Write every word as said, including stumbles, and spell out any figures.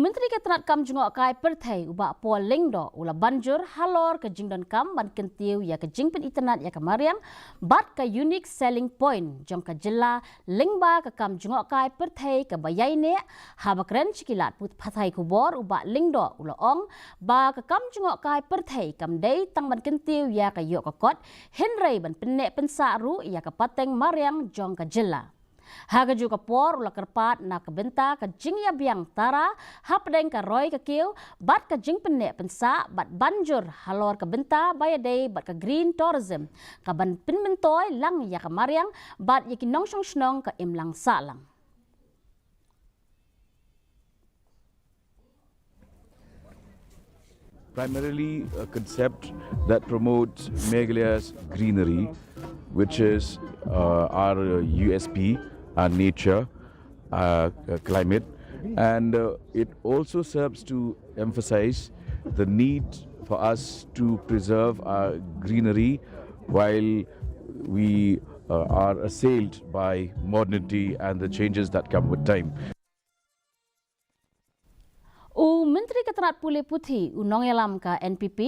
Myntri ka tnat kam jngohkai pyrthei u Bah Paul Lyngdoh u la ban jur halor ka jingdonkam ban kyntiew ïa ka jingpynitynnad ïa ka mariang bad ka unique selling point jong ka jylla lyngba ka kam jngohkai pyrthei kaba ïaineh. Haba kren sha ki lad pathai khubor u Bah Lyngdoh u la ong ba ka kam jngohkai pyrthei kam dei tang ban kyntiew ïa ka ïoh ka kot hynrei ban pynneh pynsah ruh ïa ka pateng mariang jong ka jylla. Ha kajuh ka por u la kyrpad na ka bynta ka jingïabiang tara hapdeng ka roi ka kiew bad ka jingpynneh pynsah bad ban jur halor ka bynta ba ïadei bad ka green tourism kaban pynmyntoi lang ïa ka mariang bad ïa ki nongshong shnong ka imlang sahlang. Primarily a concept that promotes Meghalaya's greenery, which is uh, our U S P, our nature, our uh, climate, and uh, it also serves to emphasize the need for us to preserve our greenery while we uh, are assailed by modernity and the changes that come with time. U Myntri ka tnat pule puthi u nongïalam ka N P P